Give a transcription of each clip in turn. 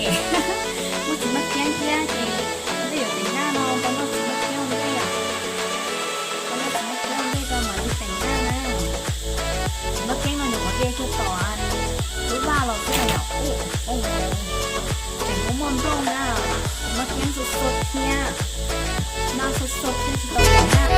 Muaj txiv maj kiab thiab ces nej yuav teem naj no tau noj txiv maj kiab ua ntej yom. Tau noj txiv maj kiab ua ntej tau mam li teem naj na. Txiv maj kiab no nyuam qhuav de kiag tom lub vaj los xwb na yom. Ub, tseem muaj muaj nplooj na. Txiv maj kiab xua xua thiab, naj xua xua thiab tsis tau teem naj.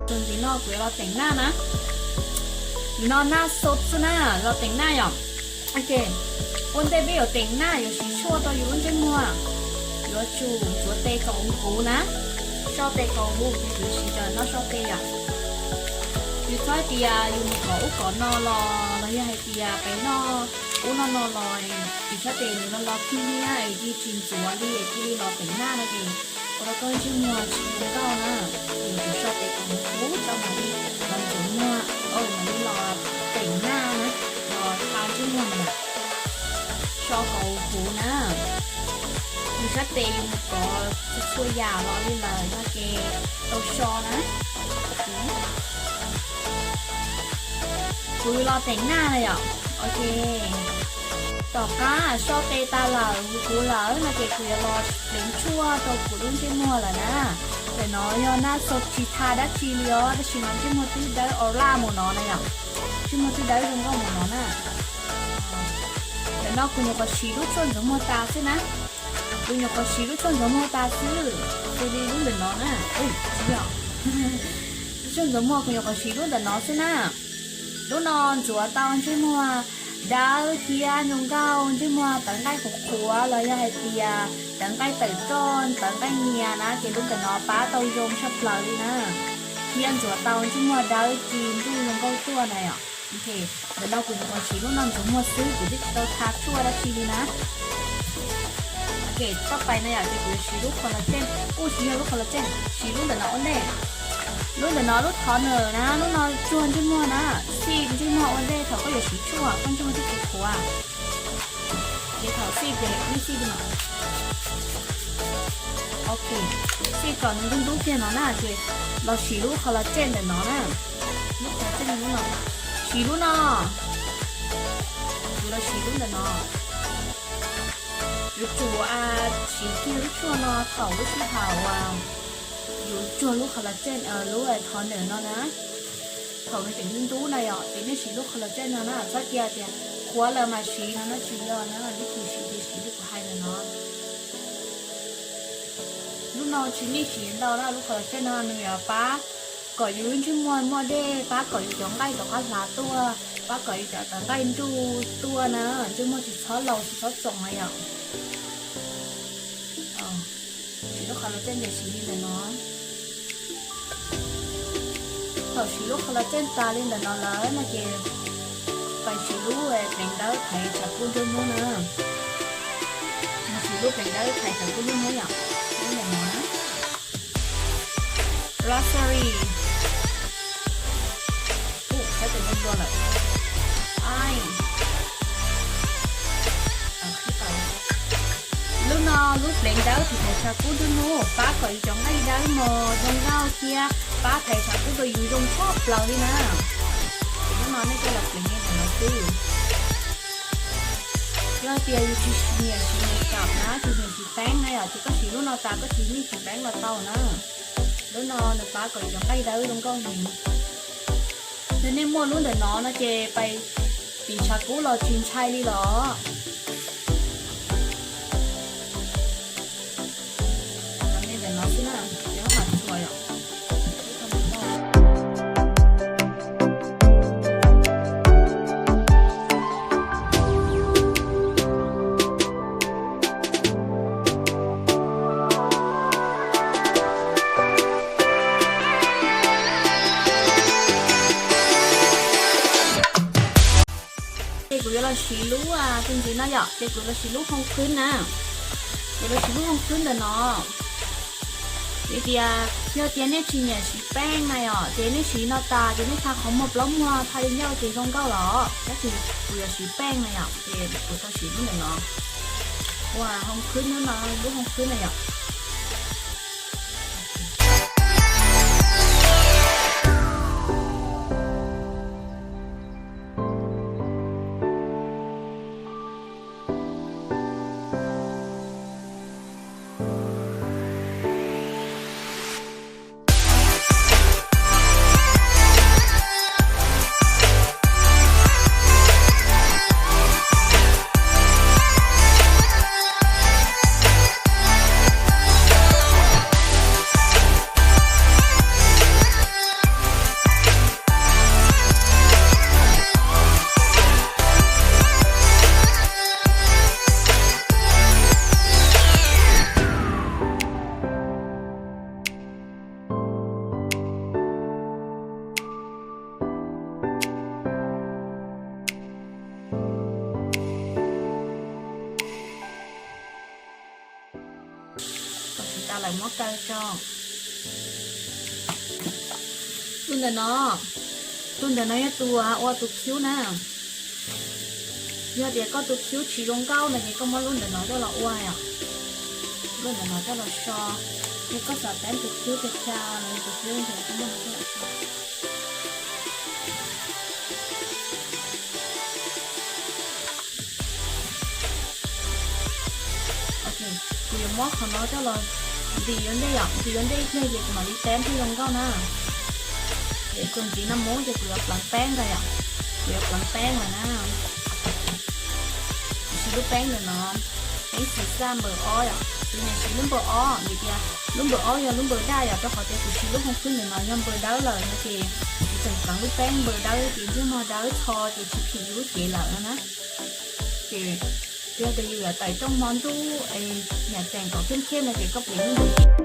Tus ntxiv no kuv yuav los teem naj na. Nim no naj xo xwb na, los teem naj yom. Ua ntej peb yuav teem naj yuav siv tshuaj rau yus lub ntsej muag, yuav tsum ntxuav tes kom huv huv na. Soj tes kom huv huv ces kuv yuav siv cov no soj tes yom. Yus txhob hais tias yus mus kov ub kov no los los yog hais tias pem noj ub noj no los yus txhob tes nws los los khib nyiab es cia tsis ntxuav li es cia li los teem naj no ces ua rau koj ntsej muag tsis zoo nkauj na. Yus yuav tsum soj tes kom huv huv tso mam li los ntxuav muag, mam li los teem naj na, los tha ntsej muag na. So kom huv huv na. Yus sab tes yus mus kov txhua txhua yam los li lawm no ces tau so na. Kuv los teem naj na yom. Ok, tom qab so tes tas lawm huv huv lawm no ces kuv yuav los pleev tshuaj rau kuv lub ntsej muag lawm na. Ntawm no yog naj xo tsis tha dab tsi li os, tab sis mas ntsej muag twb dawb o laj mus no na yom. Ntsej muag twb dawb zoo nkauj mus no na. Ntawm no kuv nyuam qhuav siv lub tshuaj ntxuav muag tas xwb na. Kuv nyuam qhuav siv lub tshuaj ntxuav muag tas xwb, xws li lub ntawm no na. Tsis yog, lub tshuaj ntxuav muag kuv nyuam qhuav siv lub ntawm no xwb na. Lub no ntxuav tau ntsej muag dawb thiab zoo nkauj, ntsej muag tawv nqaij qhuav qhuav los yog hais tias tawv nqaij tawm roj tawv nqaij nyias na ces lub ntawm no pab tau zoo tshaj plaws li na. Thiab ntxuav tau ntsej muag dawb ci ntuj zoo nkauj tuaj na yom. Ok, ntawm no kuv nyuam qhuav siv lub no ntxuav muag xwb, kuv twb tsis tau tha tshuaj dab tsi li na. Ok, txoj pais no yom ces kuv yuav siv lub collagen, kuj tsis yog lub collagen, siv lub ntawm no ua ntej. Lub ntawm no lub toner na, lub no tsuag ntsej muag na, xij ntsej muag ua ntej thaum koj yuav siv tshuaj koj ntsej muag thiaj tsis qhuav. Ces thaum xij ces nej xij li no. Ok, xij kom nws ntub ntub kiag no na ces los siv lub collagen ntawm no na. Lub collagen lub no, siv lub no. Kuv los siv lub ntawm no. Yuav tsum siv kiag lub tshuaj no thaum lub sij hawm uas yus tsuag lub collagen, lub toner no na. Thaum nws tseem ntub ntub na yom, ces nej siv lub collagen no na, txhob cia tias qhuav lawm mas siv no na, tsis yog na, vib thij siv ces siv li kuv hais ntawm no. Lub no tsis nej siv ntau na, lub collagen no nws yuav pab kom yus lub ntsej muag muaj dej, pab kom yus cov nqaij rov qab hlav tuaj, pab kom yus cov tawv nqaij ntuj tuaj na, ntsej muag tsis txhob laus tsis txhob txoom na yom. Siv lub collagen ces siv li ntawm no. Thaum siv lub collagen tas li ntawm no lawm no ces pais siv lub pleev dawb thaiv tshav kub nruab hnub na. Mus siv lub pleev dawb thaiv tshav kub nruab hnub yom. Lub ntawm no na. Rosary. Ub, saib tes npau dua lawm. Ai. Lub no lub pleev dawb thaiv tshav kub nruab hnub pab kom yus cov nqaij dawb mos zoo nkauj thiab pab thaiv tshav kub rau yus zoo tshaj plaws li na. Ces lub no nej coj los pleev li ntawm no xwb. Yog tias yus tsis nyiam siv makeup na, tsis nyiam siv peeb na yom, ces koj siv lub no tas koj tsis nyiam siv peeb los tau na. Lub no nws pab kom yus cov nqaij dawb zoo nkauj heev. Yog nej muaj lub ntawm no no ces pais tim tshav kub los tsis ntshai li los. Ntawm no xwb na, ces ho mam txhuam yom. Ces kuv yuav los siv lub tus ntxiv no yom, ces kuv los siv lub hoo khwb na. Kuv los siv lub hoo khwb ntawm no. Tias yog tias nej tsis nyiam siv peej na yom, ces nej siv no tas ces nej tha qhov muag plaub muag tha li ncauj ces zoo nkauj los, tab sis kuv yuav siv peej na yom, ces kuv tau siv lub ntawm no ua hoo khwb, lub no lub hoo khwb na yom. Kom tsis tas lawm muab kaw tso. Tus ntawm no, tus ntawm no yog tus ua tus khiv na. Yog tias koj tus khiv tsis zoo nkauj no ces koj muab lub ntawm no coj los ua yom. Lub ntawm no coj los so. Yog koj xav teeb tus khiv tag tag no, tus khiv ntawm no coj los so. Kuv yuav muab qhov no coj los ntim ua ntej yom, ntim ua ntej ib pliag ces kuv mam li teeb thiaj zoo nkauj na. Ces txuas ntxiv no mus ces kuv yuav pleev peeb lawm yom, kuv yuav pleev peeb lawm na. Kuv siv lub peeb ntawm no, peeb xim xaj npawb ob yom, kuv nyiam siv lub npawb ob vim tias lub npawb ob yog lub npawb daj yom, rau qhov tias kuv siv lub hoo khwb ntawm no yog npawb dawb lawm no ces kuv tseem pleev lub peeb npawb dawb ces ntsej muag dawb txho ces tsis phim lub cev lawm no na. Ces yog tias yus yuav tawm rooj hmo ntuj es nyiam tseem kom khib khib no ces koj pleev lub npawb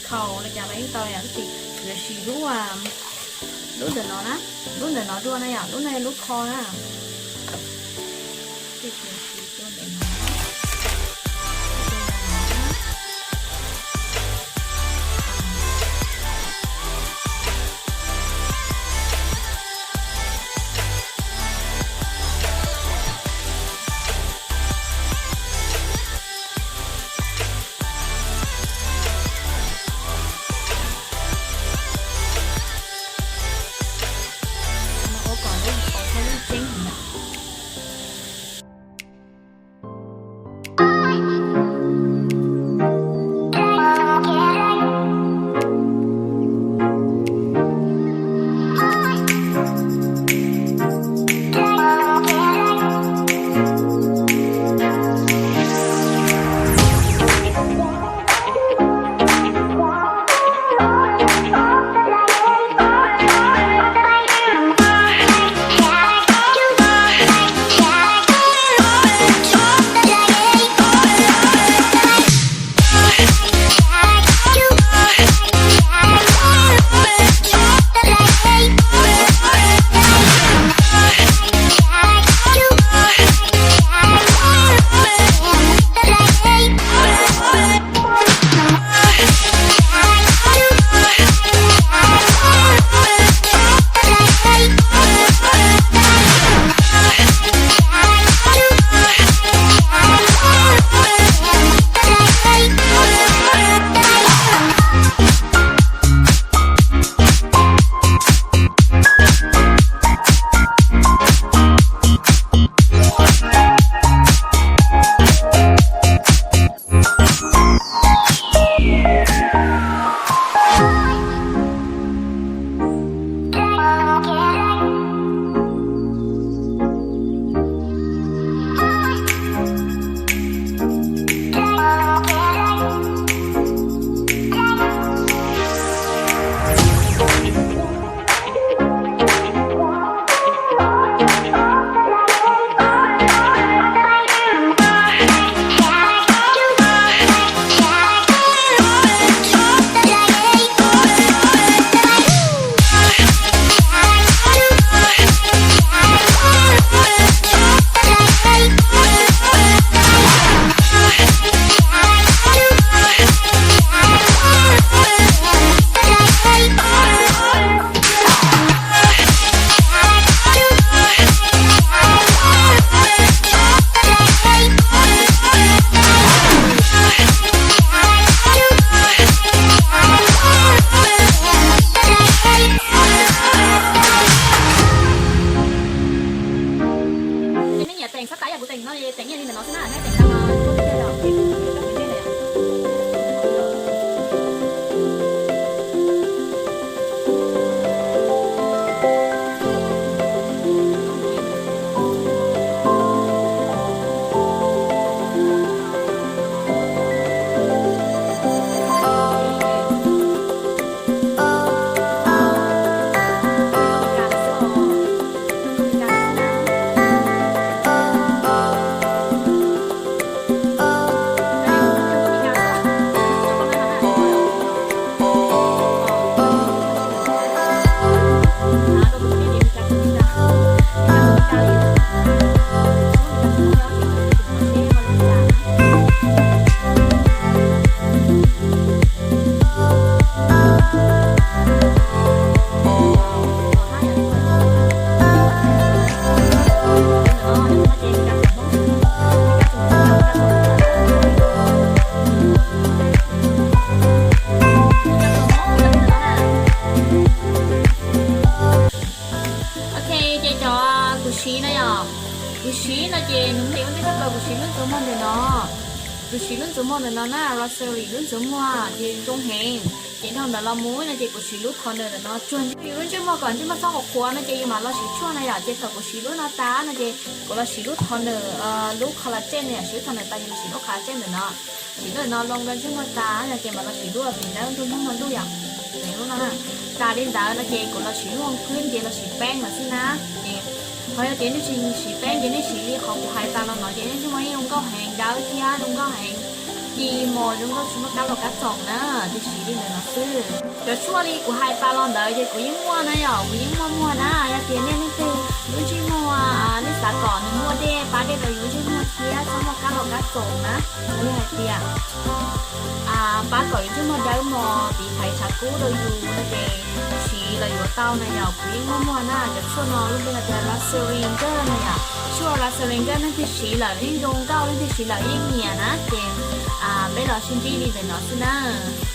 Khaus li cas los yeej tau yom, tab sis kuv yuav siv lub, lub ntawm no na, lub ntawm no dua na yom, lub no yog lub kho na. Ces nej nyiam teem sab tais yam kuv teem no, teem ib yam li ntawm no xwb na, nej teem tau mas kuv coj kuv nej na yom. Ok, ces cov kuv siv no yom, kuv siv no ces nws mus ua ntej tshaj plaws kuv siv lub ntxuav muag ntawm no. Kuv siv lub ntxuav muag ntawm no na, Rosary lub ntxuav muag ces zoo heev. Ces dhau ntawd los mus no ces kuv siv lub toner ntawm no tsuag yus lub ntsej muag kom ntsej muag txhob qhuav qhuav no ces yus mam los siv tshuaj na yom. Ces thaum kuv siv lub no tas no ces kuv los siv lub toner, lub collagen na yom, siv lub toner tas ces los siv lub collagen ntawm no. Siv lub no loo rau ntsej muag tas no ces mam los siv lub Vinda Ntuj Hnub No Ntuj yom. Lub no tas li ntawd no ces kuv los siv lub Home Cream ces los siv peeb lawm xwb na. Ces qhov yog tias nej tsis siv peeb ces nej siv li qhov kuv hais tas los no ces nej ntsej muag yeej zoo nkauj heev, dawb thiab zoo nkauj heev. Ib mos zoo nkauj tsis muaj kab laug kab txoom na, thiaj siv li ntawm no xwb. Cov tshuaj li kuv hais tas los ntawd ces kuv yeej muaj na yom, kuv yeej muaj muag na. Yog tias nej leej twg lub ntsej muag nej xav kom nws muaj dej, pab dej rau yus lub ntsej muag thiab txhob muaj kab laug kab txoom na, kuv yeej hais tias pab kom yus ntsej muag dawb mos, tiv thaiv tshav kub rau yus no ces siv los yuav tau na yom. Kuv yeej muaj muag na. Cov tshuaj no lub npe hais tias Rosary Girl na yom. Tshuaj Rosary Girl leej twg siv lawm yeej zoo nkauj, leej twg siv lawm yeej nyiam na ces peb los sib ntsib li ntawm no xwb na.